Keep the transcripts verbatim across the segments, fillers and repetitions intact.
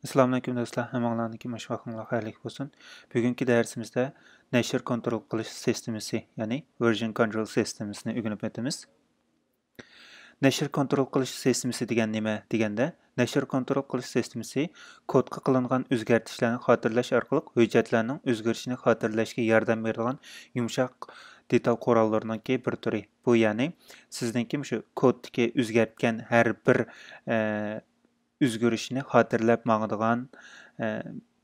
ئەسسالامۇئەلەيكۇم دوستلار، ھەممىڭلارنىڭكى مۇشۇ ۋاقتىڭلار خەيرلىك بولسۇن. بۈگۈنكى دەرسىمىزدە نەشر كونترول قىلىش سىستېمىسى، يەنى ۋېرژن كونترول سىستېمىسىنى ئۆگىنىپ ئۆتىمىز. نەشر كونترول قىلىش سىستېمىسى دېگەن نېمە دېگەندە، نەشر كونترول قىلىش سىستېمىسى كودقا قىلىنغان ئۆزگەرتىشلەرنى خاتىرىلەش ئارقىلىق ھۆججەتلەرنىڭ ئۆزگىرىشىنى خاتىرىلەشكە ياردەم بېرىدىغان يۇمشاق دېتال قوراللىرىنىڭكى بىر تۈرى. بۇ يەنى سىزنىڭكى مۇشۇ كودتىكى ئۆزگەرتكەن ھەر بىر، ئە، ئۆزگىرىشنى خاتىرىلەپ ماڭىدىغان، ئە،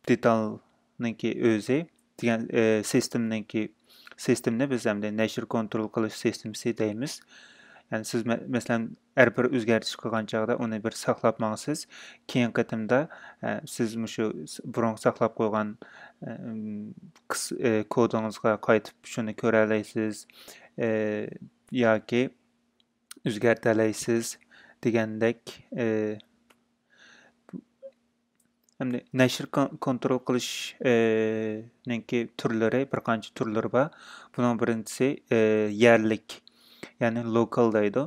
دېتالنىڭكى ئۆزى دېگەن، ئە، سىستېمنىڭكى، سىستېمنى بىز ئەمدى نەشر كونترول قىلىش سىستېمىسى دەيمىز. يەنى سىز مە-، مەسىلەن، ھەر بىر ئۆزگەرتىش قىلغان چاغدا ئۇنى بىر ساقلاپ ماڭىسىز. كېيىنكى قېتىمدا، ئە، سىز مۇشۇ س-، بۇرۇنقى ساقلاپ قويغان، ئە، قىس-، ئە، كودىڭىزغا قايتىپ شۇنى كۆرەلەيسىز، ئە، ياكى ئۆزگەرتەلەيسىز دېگەندەك، ئى، ئەمدى نەشر كون-، كونترول قىلىش، ئى، نىڭكى تۈرلىرى، بىر قانچە تۈرلىرى بار. بۇنىڭ بىرىنچىسى، ئى، يەرلىك، يەنى لوكال دەيدۇ.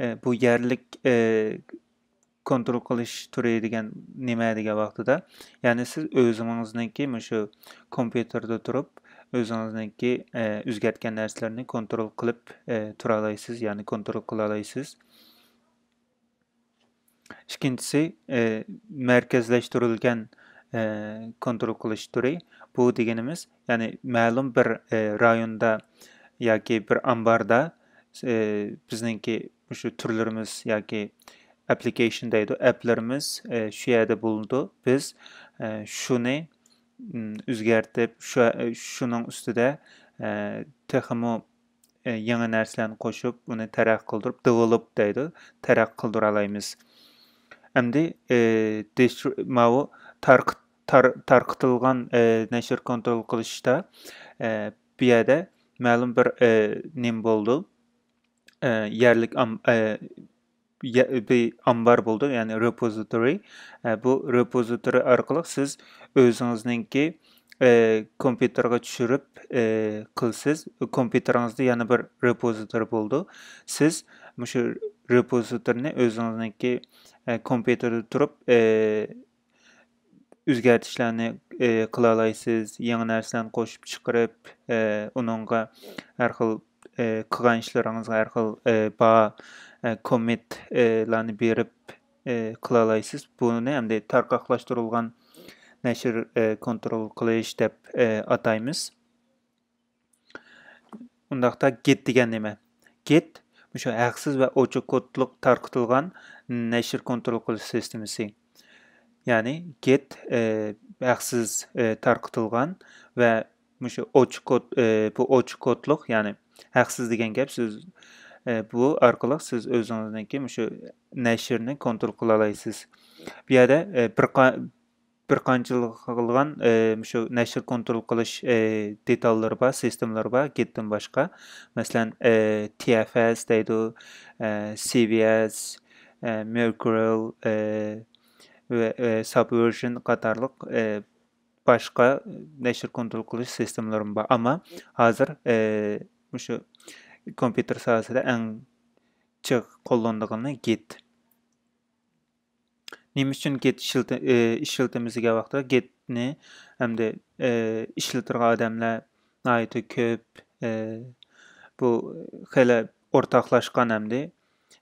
ئى، بۇ يەرلىك، ئى، كونترول قىلىش تۈرى دېگەن نېمە دېگەن ۋاقتىدا، يەنى سىز ئۆزىڭىزنىڭكى مۇشۇ كومپيۇتېردا تۇرۇپ، ئۆزىڭىزنىڭكى، ئە، ئۆزگەرتكەن نەرسىلەرنى كونترول قىلىپ، ئە، تۇرالايسىز، يەنى كونترول قىلالايسىز. ئىككىنچىسى، ئە، مەركەزلەشتۈرۈلگەن، ئە، كونترول قىلىش تۈرى. بۇ دېگىنىمىز، يەنى مەلۇم بىر، ئە، رايوندا ياكى بىر ئامباردا، ئە، بىزنىڭكى مۇشۇ تۈرلىرىمىز ياكى ئەپلىكېيشن دەيدۇ، ئەپلىرىمىز، ئە، شۇ يەردە بولىدۇ. بىز، ئە، شۇنى، ئىم، ئۆزگەرتىپ، شۇ، ئە، شۇنىڭ ئۈستىدە، ئە، تېخىمۇ، ئە، يېڭى نەرسىلەرنى قوشۇپ، ئۇنى تەرەققىي قىلدۇرۇپ، دېۋېلوپ دەيدۇ، تەرەققىي قىلدۇرالايمىز. ئەمدى، ئە، دىسترو-، ماۋۇ تارقىت-، تار-، تارقىتىلغان، ئە، نەشر كونترول قىلىشتا، ئە، بۇ يەردە مەلۇم بىر، ئە، نېمە بولىدۇ؟ ئە، يەرلىك ئام-، ئە، يە-، بىر ئامبار بولىدۇ، يەنى رېپوزىتورى. ئە، بۇ رېپوزىتورى ئارقىلىق سىز ئۆزىڭىزنىڭكى، ئە، كومپيۇتېرغا چۈشۈرۈپ، ئە، قىلىسىز. كومپيۇتېرىڭىزدا يەنە بىر رېپوزىتورى بولىدۇ. سىز مۇشۇ رېپوزىتورنى ئۆزىڭىزنىڭكى، ئە، كومپيۇتېردا تۇرۇپ، ئە، ئۆزگەرتىشلەرنى، ئى، قىلالايسىز، يېڭى نەرسىلەرنى قوشۇپ چىقىرىپ، ئى، ئۇنىڭغا ھەر خىل، ئى، قىلغان ئىشلىرىڭىزغا ھەر خىل، ئى، باھا، ئى، كوممېنتلارنى بېرىپ، ئى، قىلالايسىز. بۇنى ئەمدى تارقاقلاشتۇرۇلغان نەشر، ئى، كونترول قىلىش دەپ، ئى، ئاتايمىز. ئۇنداقتا گېت دېگەن نېمە؟ گېت مۇشۇ ھەقسىز ۋە ئوچۇق كودلۇق تارقىتىلغان نەشر كونترول قىلىش سىستېمىسى. يەنى گېت، ئى، ھەقسىز، ئى، تارقىتىلغان ۋە مۇشۇ ئوچۇق كود، ئى، بۇ ئوچۇق كودلۇق، يەنى ھەقسىز دېگەن گەپ، سىز، ئى، بۇ ئارقىلىق سىز ئۆزىڭىزنىڭكى مۇشۇ نەشرنى كونترول قىلالايسىز. بۇ يەردە، ئى، بىر قا-، بىر قانچىلىغان، ئى، مۇشۇ نەشر كونترول قىلىش، ئى، دېتاللىرى بار، سىستېمىلىرى بار گېتتىن باشقا. مەسىلەن، ئى، تى ئەف ئەس دەيدۇ، ئى، سى ۋى ئەس، ئى، مېركۇرىل، ئى، ۋە، ئى، سابۋېرژن قاتارلىق، ئى، باشقا نەشر كونترول قىلىش سىستېمىلىرىمۇ بار. ئەمما ھازىر، ئى، مۇشۇ كومپيۇتېر ساھەسىدە ئەڭ جىق قوللىنىدىغىنى گېت. نېمە ئۈچۈن گېت ئىشلىتە-، ئى، ئىشلىتىمىز دېگەن ۋاقىتتا، گېتنى ئەمدى، ئى، ئىشلىتىدىغان ئادەملەر ناھايىتى كۆپ. ئى، بۇ خېلى ئورتاقلاشقان ئەمدى.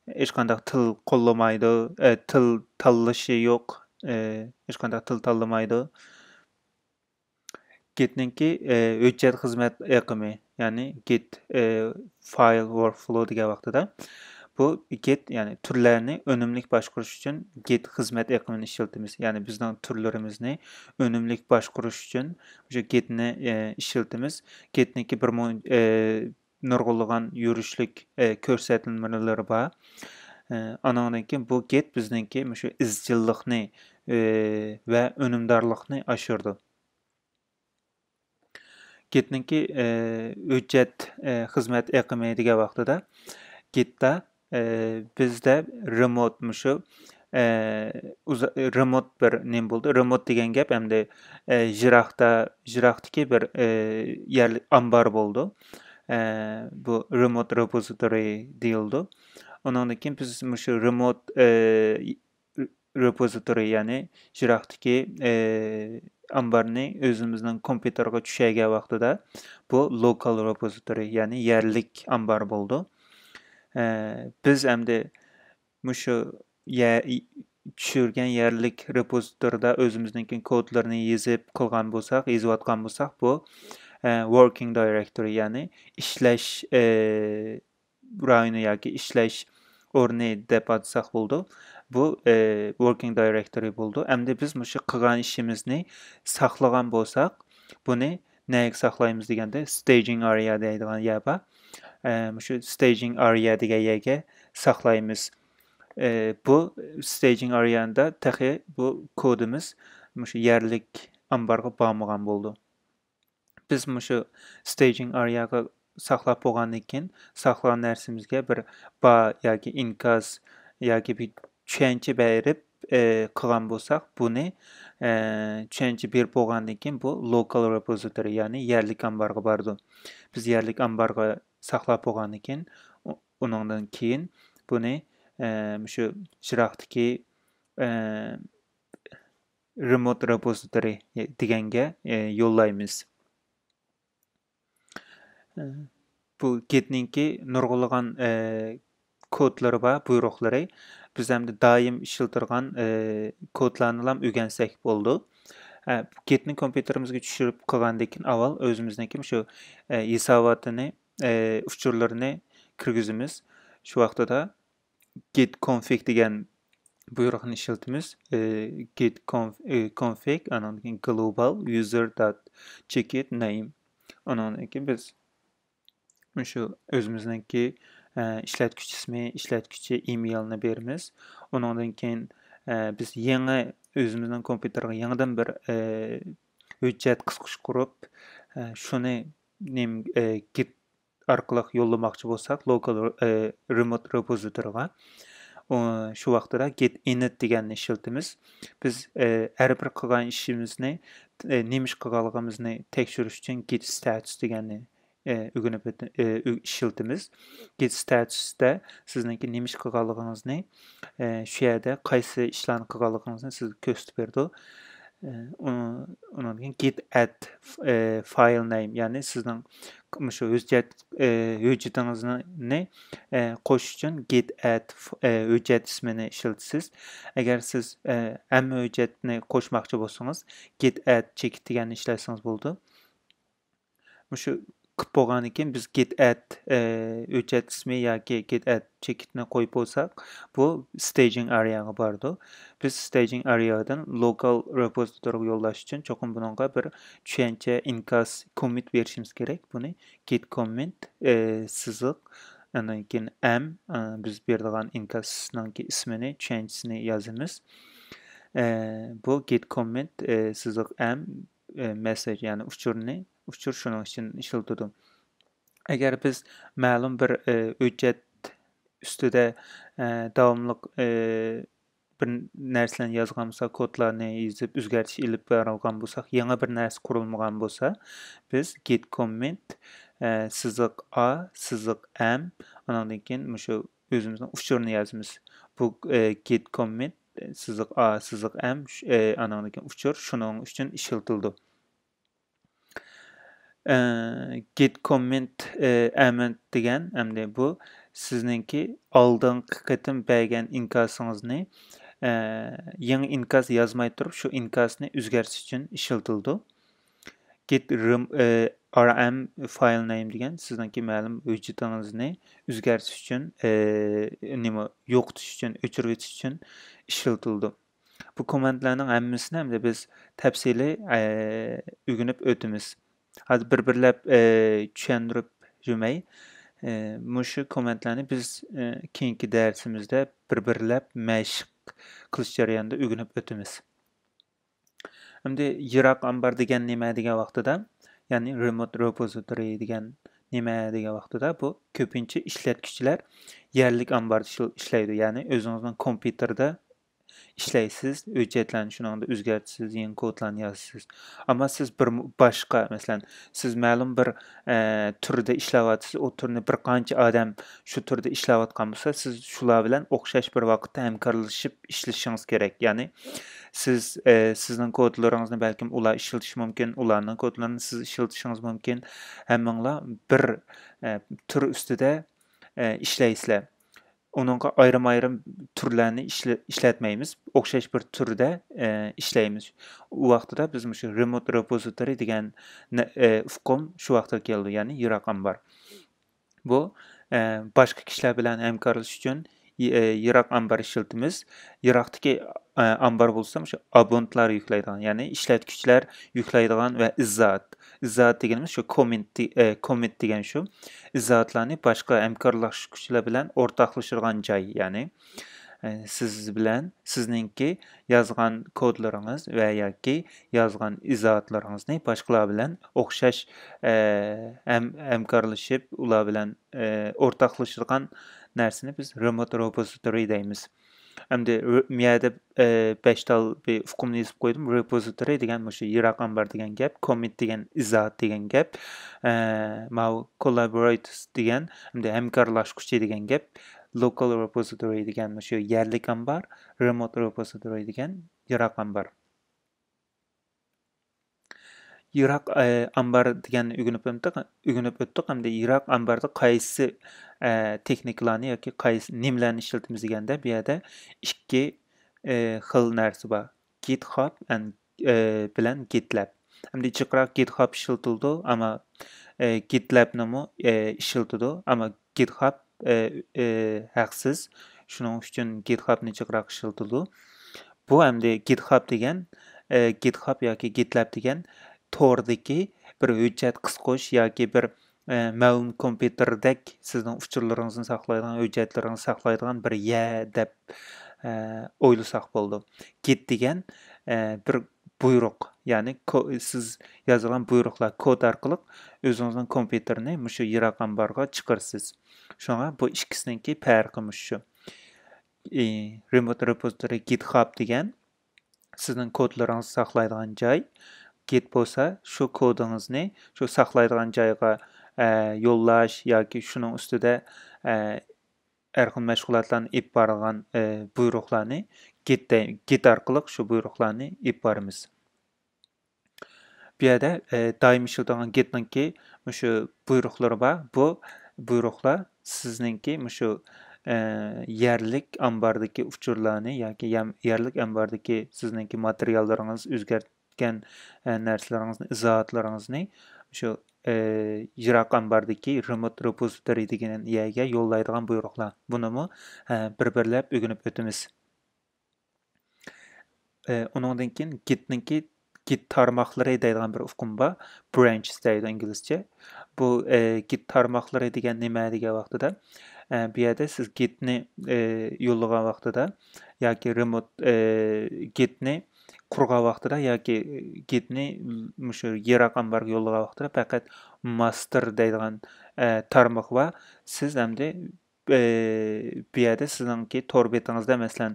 ھېچقانداق تىل قوللىمايدۇ، ئى، تىل تاللىشى يوق، ئى، ھېچقانداق تىل تاللىمايدۇ. گېتنىڭكى، ئى، ھۆججەت خىزمەت ئېقىمى، يەنى گېت، ئى، فايل وركفلو دېگەن ۋاقتىدا، بۇ گېت، يەنى تۈرلەرنى ئۈنۈملۈك باشقۇرۇش ئۈچۈن گېت خىزمەت ئېقىمىنى ئىشلىتىمىز. يەنى بىزنىڭ تۈرلىرىمىزنى ئۈنۈملۈك باشقۇرۇش ئۈچۈن مۇشۇ گېتنى، ئى، ئىشلىتىمىز. گېتنىڭكى بىر مۇ-، ئى، نۇرغۇنلىغان يۈرۈشلۈك، ئى، كۆرسەتمىلىرى بار. ئى، ئانىڭدىن كېيىن بۇ گېت بىزنىڭكى مۇشۇ ئىزچىللىقنى، ئى، ۋە ئۈنۈمدارلىقنى ئاشۇرىدۇ. گېتنىڭكى، ئى، ھۆججەت، ئى، خىزمەت ئېقىمى دېگەن ۋاقتىدا گېتتا، ئى، بىزدە رېموت مۇشۇ، ئى، ئۇزا-، رېموت بىر نېمە بولدى؟ رېموت دېگەن گەپ ئەمدى، ئى، يىراقتا، يىراقتىكى بىر، ئى، يەرلىك ئامبار بولىدۇ. ئى، بۇ رېموت رېپوزىتورى دېيىلىدۇ. ئۇنىڭدىن كېيىن بىز مۇشۇ رېموت، ئى، repository، يەنى يىراقتىكى ئامبارنى ئۆزىمىزنىڭ كومپيۇتېرغا چۈشۈرگەن ۋاقتىدا بۇ local repository، يەنى يەرلىك ئامبار بولىدۇ. بىز ئەمدى مۇشۇ چۈشۈرگەن يەرلىك رېپوزىتورىدا ئۆزىمىزنىڭكى كودلىرىنى يېزىپ قىلغان بولساق، يېزىۋاتقان بولساق، بۇ ۋوركىڭ دايرېكتورى، يەنى ئىشلەش رايونى ياكى ئىشلەش ئورنى دەپ ئاتىساق بولىدۇ. بۇ ۋوركىڭ دايرېكتورى بولىدۇ. ئەمدى بىز مۇشۇ قىلغان ئىشىمىزنى ساقلىغان بولساق، بۇنى نەگە ساقلايمىز دېگەندە، staging area دەيدىغان يەر بار. مۇشۇ staging area دېگەن يەرگە ساقلايمىز. بۇ staging area دا تېخى بۇ كودىمىز مۇشۇ يەرلىك ئامبارغا بارمىغان بولىدۇ. بىز مۇشۇ staging area غا ساقلاپ بولغاندىن كېيىن، ساقلىغان نەرسىمىزگە بىر بار ياكى ئىنكاس ياكى بىر چۈشەنچە بېرىپ قىلغان بولساق، بۇنى چۈشەنچە بېرىپ بولغاندىن كېيىن بۇ local repository، يەنى يەرلىك ئامبارغا بارىدۇ. بىز يەرلىك ئامبارغا ساقلاپ بولغاندىن كېيىن، ئۇنىڭدىن كېيىن بۇنى مۇشۇ يىراقتىكى remote repository دېگەنگە يوللايمىز. بۇ گىتنىڭكى نۇرغۇنلىغان كودلىرى بار، بۇيرۇقلىرى. بىز ئەمدى دائىم ئىشلىتىدىغان كودلارنىلا ئۆگەنسەك بولىدۇ. گىتنى كومپيۇتېرىمىزگە چۈشۈرۈپ قىلغاندىن كېيىن، ئاۋۋال ئۆزىمىزنىڭكى مۇشۇ ھېساباتىنى، ئۇچۇرلىرىنى كىرگۈزىمىز. شۇ ۋاقتىدا git config دېگەن بۇيرۇقنى ئىشلىتىمىز. git config، ئانىڭدىن كېيىن global user dot checkit name. ئۇنىڭدىن كېيىن بىز مۇشۇ ئۆزىمىزنىڭكى ئىشلەتكۈچى ئىسمى، ئىشلەتكۈچى ئىمېيلنى بېرىمىز. ئۇنىڭدىن كېيىن بىز يېڭى، ئۆزىمىزنىڭ كومپيۇتېرىغا يېڭىدىن بىر ھۆججەت قىسقۇچ قۇرۇپ، شۇنى نېمە، git ئارقىلىق يوللىماقچى بولساق، local remote repository غا، شۇ ۋاقتىدا git init دېگەننى ئىشلىتىمىز. بىز ھەر بىر قىلغان ئىشىمىزنى، نېمە ئىش قىلغانلىقىمىزنى تەكشۈرۈش ئۈچۈن git status دېگەننى ئۆگىنىپ ئىشلىتىمىز. git status دە سىزنىڭكى نېمە ئىش قىلغانلىقىڭىزنى، شۇ يەردە قايسى ئىشلارنى قىلغانلىقىڭىزنى سىزگە كۆرسىتىپ بېرىدۇ. ئۇنىڭدىن كېيىن git add file name، يەنى سىزنىڭ مۇشۇ ھۆججەت، ھۆججىتىڭىزنى قوشۇش ئۈچۈن git add ھۆججەت ئىسمىنى ئىشلىتىسىز. ئەگەر سىز ھەممە ھۆججەتنى قوشماقچى بولسىڭىز، git add checkit دېگەننى ئىشلەتسىڭىز بولىدۇ. مۇشۇ قىلىپ بولغاندىن كېيىن بىز git add ھۆججەت ئىسمى ياكى git add checkit نى قويۇپ بولساق، بۇ staging area غا بارىدۇ. بىز staging area دىن local repository غا يوللاش ئۈچۈن چوقۇم بۇنىڭغا بىر چۈشەنچە، ئىنكاس، commit بېرىشىمىز كېرەك. بۇنى git commit سىزىق، ئاندىن كېيىن m، بىز بېرىدىغان ئىنكاسنىڭكى ئىسمىنى، چۈشەنچىسىنى يازىمىز. بۇ git commit سىزىق m message، يەنى ئۇچۇرنى، ئۇچۇر شۇنىڭ ئۈچۈن ئىشلىتىدۇ. ئەگەر بىز مەلۇم بىر ھۆججەت ئۈستىدە داۋاملىق بىر نەرسىلەرنى يازغان بولساق، كودلارنى يېزىپ ئۆزگەرتىش ئېلىپ بارغان بولساق، يېڭى بىر نەرسە قۇرۇلمىغان بولسا، بىز git commit سىزىق a سىزىق m، ئانىڭدىن كېيىن مۇشۇ ئۆزىمىزنىڭ ئۇچۇرىنى يازىمىز. بۇ git commit سىزىق a سىزىق m، ئانىڭدىن كېيىن ئۇچۇر شۇنىڭ ئۈچۈن ئىشلىتىلىدۇ. git commit amend دېگەن، ئەمدى بۇ سىزنىڭكى ئالدىنقى قېتىم بەرگەن ئىنكاسىڭىزنى يېڭى ئىنكاس يازماي تۇرۇپ، شۇ ئىنكاسنى ئۆزگەرتىش ئۈچۈن ئىشلىتىلىدۇ. git rm file name دېگەن سىزنىڭكى مەلۇم ھۆججىتىڭىزنى ئۆزگەرتىش ئۈچۈن، نېمە، يوقىتىش ئۈچۈن، ئۆچۈرۈۋېتىش ئۈچۈن ئىشلىتىلىدۇ. بۇ كوماندلارنىڭ ھەممىسىنى ئەمدى بىز تەپسىلىي ئۆگىنىپ ئۆتىمىز. ھازىر بىر-بىرلەپ چۈشەندۈرۈپ يۈرمەي، مۇشۇ كوماندلارنى بىز كېيىنكى دەرسىمىزدە بىر-بىرلەپ مەشىق قىلىش جەريانىدا ئۆگىنىپ ئۆتىمىز. ئەمدى يىراق ئامبار دېگەن نېمە دېگەن ۋاقتىدا، يەنى remote repository دېگەن نېمە دېگەن ۋاقتىدا، بۇ كۆپىنچە ئىشلەتكۈچىلەر يەرلىك ئامباردا ئىشلەيدۇ. يەنى ئۆزىڭىزنىڭ كومپيۇتېردا ئىشلەيسىز، ھۆججەتلەرنى شۇنىڭدا ئۆزگەرتىسىز، يېڭى كودلارنى يازىسىز. ئەمما سىز بىر م-، باشقا، مەسىلەن، سىز مەلۇم بىر، ئە، تۈردە ئىشلەۋاتىسىز، ئۇ تۈرنى بىر قانچە ئادەم شۇ تۈردە ئىشلەۋاتقان بولسا، سىز شۇلار بىلەن ئوخشاش بىر ۋاقىتتا ھەمكارلىشىپ ئىشلىشىڭىز كېرەك. يەنى سىز، ئە، سىزنىڭ كودلىرىڭىزنى بەلكىم ئۇلار ئىشلىتىشى مۇمكىن، ئۇلارنىڭ كودلىرىنى سىز ئىشلىتىشىڭىز مۇمكىن. ھەممىڭلار بىر، ئە، تۈر ئۈستىدە، ئە، ئىشلەيسىلەر. ئۇنىڭغا ئايرىم-ئايرىم تۈرلەرنى ئىشلە-، ئىشلەتمەيمىز. ئوخشاش بىر تۈردە، ئە، ئىشلەيمىز. ئۇ ۋاقتىدا بىز مۇشۇ remote repository دېگەن نە-، ئە، ئۇقۇم شۇ ۋاقىتتا كېلىدۇ، يەنى يىراق ئامبار. بۇ، ئە، باشقا كىشىلەر بىلەن ھەمكارلىشىش ئۈچۈن ي-، ئە، يىراق ئامبار ئىشلىتىمىز. يىراقتىكى، ئە، ئامبار بولسا مۇشۇ ئابونتلار يۈكلەيدىغان، يەنى ئىشلەتكۈچىلەر يۈكلەيدىغان ۋە ئىزاھات. ئىزاھات دېگىنىمىز شۇ كوممېنت، ئە، كوممېنت دېگەن شۇ. ئىزاھاتلارنى باشقا ھەمكارلاشقۇچىلار بىلەن ئورتاقلىشىدىغان جاي، يەنى، ئە، سىز بىلەن سىزنىڭكى يازغان كودلىرىڭىز ۋە ياكى يازغان ئىزاھاتلىرىڭىزنى باشقىلار بىلەن ئوخشاش، ئە، ھەم-، ھەمكارلىشىپ، ئۇلار بىلەن، ئە، ئورتاقلىشىدىغان نەرسىنى بىز remote repository دەيمىز. ئەمدى ر-، مۇ يەردە، ئە، بەش تال بىر ئۇقۇمنى يېزىپ قويدۇم. Repository دېگەن مۇشۇ يىراق ئامبار دېگەن گەپ، commit دېگەن ئىزاھات دېگەن گەپ، ئە، ماۋۇ collaborators دېگەن، ئەمدى ھەمكارلاشقۇچى دېگەن گەپ، local repository دېگەن مۇشۇ يەرلىك ئامبار، remote repository دېگەن يىراق ئامبار. يىراق، ئە، ئامبار دېگەننى ئۆگىنىپ ئۆتتۇق، ئۆگىنىپ ئۆتتۇق. ئەمدى يىراق ئامباردا قايسى، ئە، تېخنىكىلارنى ياكى قايسى، نېمىلەرنى ئىشلىتىمىز دېگەندە، بۇ يەردە ئىككى، ئە، خىل نەرسە بار. GitHub and، ئە، بىلەن GitLab. ئەمدى جىقراق GitHub ئىشلىتىلىدۇ، ئەمما، ئە، GitLabنىمۇ، ئە، ئىشلىتىدۇ، ئەمما GitHub، ئە، ئە، ھەقسىز. شۇنىڭ ئۈچۈن GitHubنى جىقراق ئىشلىتىدۇ. بۇ ئەمدى GitHub دېگەن، ئە، GitHub ياكى GitLab دېگەن توردىكى بىر ھۆججەت قىسقۇچ ياكى بىر، ئە، مەلۇم كومپيۇتېردەك سىزنىڭ ئۇچۇرلىرىڭىزنى ساقلايدىغان، ھۆججەتلىرىڭىزنى ساقلايدىغان بىر يەر دەپ، ئە، ئويلىساق بولىدۇ. Git دېگەن، ئە، بىر بۇيرۇق، يەنى كو-، سىز يازغان بۇيرۇقلار، كود ئارقىلىق ئۆزىڭىزنىڭ كومپيۇتېرىنى مۇشۇ يىراق ئامبارغا چىقىرىسىز. شۇڭا بۇ ئىككىسىنىڭكى پەرقى مۇشۇ. ئى، remote repository GitHub دېگەن سىزنىڭ كودلىرىڭىزنى ساقلايدىغان جاي. Git بولسا شۇ كودىڭىزنى شۇ ساقلايدىغان جايغا، ئە، يوللاش ياكى شۇنىڭ ئۈستىدە، ئە، ھەر خىل مەشغۇلاتلارنى ئېلىپ بارىدىغان، ئە، بۇيرۇقلارنى Git دە-، Git ئارقىلىق شۇ بۇيرۇقلارنى ئېلىپ بارىمىز. بۇ يەردە، ئە، دائىم ئىشلىتىدىغان Gitنىڭكى مۇشۇ بۇيرۇقلىرى بار. بۇ بۇيرۇقلار سىزنىڭكى مۇشۇ، ئە، يەرلىك ئامباردىكى ئۇچۇرلارنى ياكى يەم-، يەرلىك ئامباردىكى سىزنىڭكى ماتېرىياللىرىڭىز، ئۆزگەرتكەن، ئە، نەرسىلىرىڭىزنى، ئىزاھاتلىرىڭىزنى شۇ، ئە، يىراق ئامباردىكى remote repository دېگەن يەرگە يوللايدىغان بۇيرۇقلار. بۇنىمۇ، ئە، بىر-بىرلەپ ئۆگىنىپ ئۆتىمىز. ئە، ئۇنىڭدىن كېيىن Gitنىڭكى، Git تارماقلىرى دەيدىغان بىر ئۇقۇم بار. Branches دەيدۇ ئىنگلىزچە. بۇ، ئە، Git تارماقلىرى دېگەن نېمە دېگەن ۋاقتىدا، ئە، بۇ يەردە سىز Gitنى، ئە، يوللىغان ۋاقتىدا ياكى remote، ئە، Gitنى قۇرغان ۋاقتىدا ياكى Gitنى مۇشۇ يىراق ئامبارغا يوللىغان ۋاقتىدا پەقەت master دەيدىغان، ئە، تارمىقى بار. سىز ئەمدى ئى، بۇ يەردە سىزنىڭكى تور بېتىڭىزدە، مەسىلەن،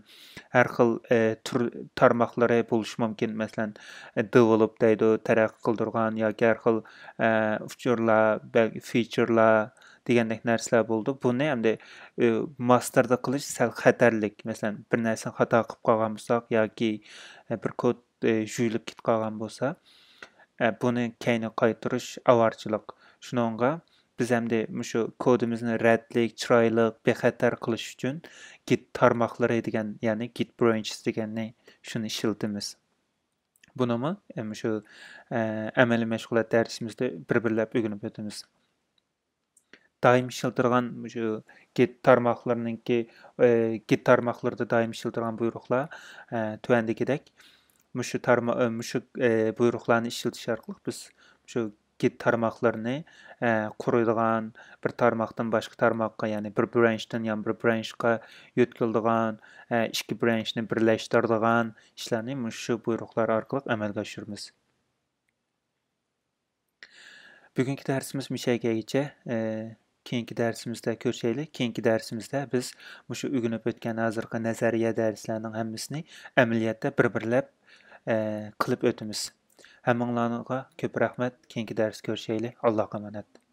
ھەر خىل، ئى، تۈر تارماقلىرى بولۇشى مۇمكىن. مەسىلەن، ئى، develop دەيدۇ، تەرەققىي قىلدۇرغان ياكى ھەر خىل، ئە، ئۇچۇرلار، بەل-، فىچېرلار دېگەندەك نەرسىلەر بولىدۇ. بۇنى ئەمدى، ئى، ماستېردا قىلىش سەل خەتەرلىك. مەسىلەن، بىر نەرسىنى خاتا قىلىپ قالغان بولساق ياكى، ئە، بىر كود ئى، يۇيۇلۇپ كېتىپ قالغان بولسا، ئە، بۇنى كەينىگە قايتۇرۇش ئاۋارىچىلىق. شۇنىڭغا بىز ئەمدى مۇشۇ كودىمىزنى رەتلىك، چىرايلىق، بىخەتەر قىلىش ئۈچۈن Git تارماقلىرى دېگەن، يەنى Git branches دېگەننى، شۇنى ئىشلىتىمىز. بۇنىمۇ، ئە، مۇشۇ، ئە، ئەمەلىي مەشغۇلات دەرسىمىزدە بىر-بىرلەپ ئۆگىنىپ ئۆتىمىز. دائىم ئىشلىتىدىغان مۇشۇ گىت تارماقلىرىنىڭكى، ئى، گىت تارماقلىرىدا دائىم ئىشلىتىدىغان بۇيرۇقلار، ئە، تۆۋەندىكىدەك. مۇشۇ تارما-، ئى، مۇشۇ، ئى، بۇيرۇقلارنى ئىشلىتىش ئارقىلىق بىز مۇشۇ گىت تارماقلىرىنى، ئە، قۇرىدىغان، بىر تارماقتىن باشقا تارماققا، يەنى بىر برانچتىن يەنە بىر برانچقا يۆتكىلىدىغان، ئە، ئىككى برانچنى بىرلەشتۈرىدىغان ئىشلارنى مۇشۇ بۇيرۇقلار ئارقىلىق ئەمەلگە ئاشۇرىمىز. بۈگۈنكى دەرسىمىز مۇشۇ يەرگىچە. ئى، كېيىنكى دەرسىمىزدە كۆرۈشەيلى. كېيىنكى دەرسىمىزدە بىز مۇشۇ ئۆگىنىپ ئۆتكەن ھازىرقى نەزەرىيە دەرسلەرنىڭ ھەممىسىنى ئەمەلىيەتتە بىر-بىرلەپ، ئە، قىلىپ ئۆتىمىز. ھەممىڭلارغا كۆپ رەھمەت. كېيىنكى دەرستە كۆرۈشەيلى. ئاللاھقا ئامانەت.